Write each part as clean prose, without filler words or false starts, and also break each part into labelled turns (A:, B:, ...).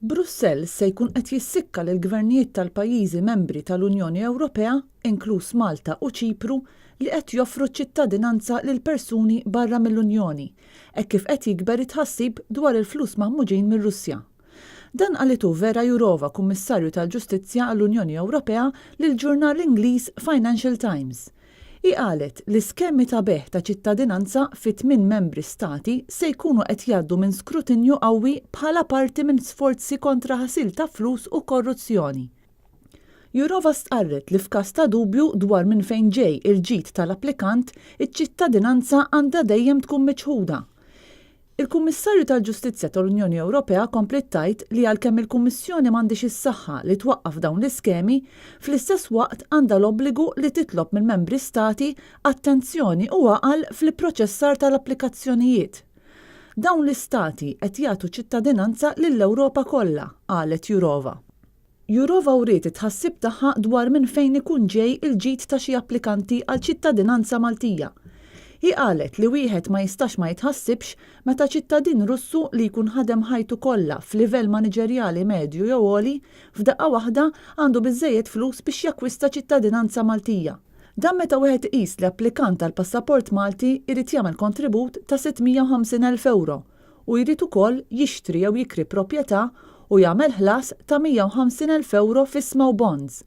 A: Brussell se jkun qed jissikka lill-gvernijiet tal-pajjiżi membri tal-Unjoni Ewropea, inkluż Malta u Ċipru, li qed joffru ċ-ċittadinanza lil persuni barra mill-Unjoni, hekk kif qed jikber it-tħassib dwar il-flus maħmuġin mir-Russja. Dan qalitu Vera Jourova, Kummissarju tal-Ġustizzja għall-Unjoni Ewropea lill-ġurnal Ingliż Financial Times. Hi qalet li skemi ta' bejgħ ta' ċittadinanza fi tmien membri stati se jkunu qed jgħaddu minn skrutinju qawwi bħala parti minn sforzi kontra ħasil ta' flus u korruzzjoni. Jourova stqarret li f'każ ta' dubju dwar minn fejn ġej il-ġid tal-applikant, iċ-ċittadinanza għandha dejjem tkun miċħuda. Il-Kummissarju tal-Ġustizzja tal-Unjoni Ewropea kompliet tgħid li għalkemm il-Kummissjoni m'għandhiex is-saħħa li twaqqaf dawn l-iskemi, fl-istess waqt għandha l-obbligu li titlob mill-membri stati attenzjoni u għaqal fl-ipproċessar tal-applikazzjonijiet. Dawn l-istati qed jagħtu ċittadinanza lill-Ewropa kollha, qalet Jourova. Jourova wriet it-tħassib tagħha dwar minn fejn ikun ġej il-ġid ta' xi applikanti għal ċittadinanza Maltija. Hi qalet li wieħed ma jistax ma jitħassibx meta ċittadin Russu li jkun ħadem ħajtu kollha f'livell maniġerjali medju jew għoli, f'daqqa waħda għandu biżżejjed flus biex jakkwista ċittadinanza Maltija. Dan meta wieħed iqis li applikant għal passaport Malti jrid jagħmel kontribut ta' 650,000 ewro u jrid ukoll jixtri jew jikri proprjetà u jagħmel ħlas ta' 150,000 ewro f'ishma u bonds.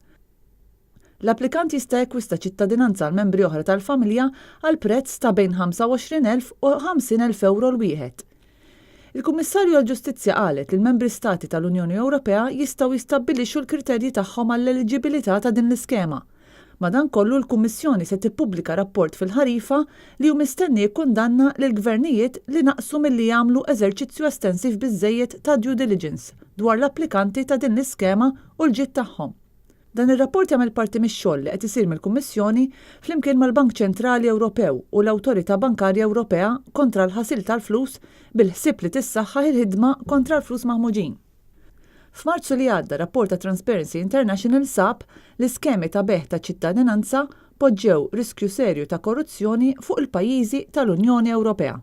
A: L-applikant jista' jakkwista ċittadinanza għal membri oħra tal-familja għal prezz ta' bejn 25,000 u 50,000 ewro l-wieħed. Il-Kummissarju għall-Ġustizzja qalet li l-membri stati tal-Unjoni Ewropea jistgħu jistabbilixxu l-kriterji tagħhom għall-eliġibilità ta' din l-iskema. Madankollu l-Kummissjoni se tippubblika rapport fil-ħarifa li hu mistenni jikkundanna lill-gvernijiet li naqsu milli jagħmlu eżerċizzju estensiv biżżejjed ta' due diligence dwar l-applikanti ta' din l-iskema u l-ġid tagħhom. Dan ir-rapport jagħmel parti mix-xogħol li qed isir mill-Kummissjoni flimkien mal-Bank Ċentrali Ewropew u l-Awtorità Bankarja Ewropea kontra l-ħasil tal-flus bil-ħsieb li tissaħħaħ il-ħidma kontra l-flus maħmuġin. F'Marzu li għadda rapport ta' Transparency International sab li skemi ta' bejgħ ta' ċittadinanza poġġew riskju serju ta' korruzzjoni fuq il-pajjiżi tal-Unjoni Ewropea.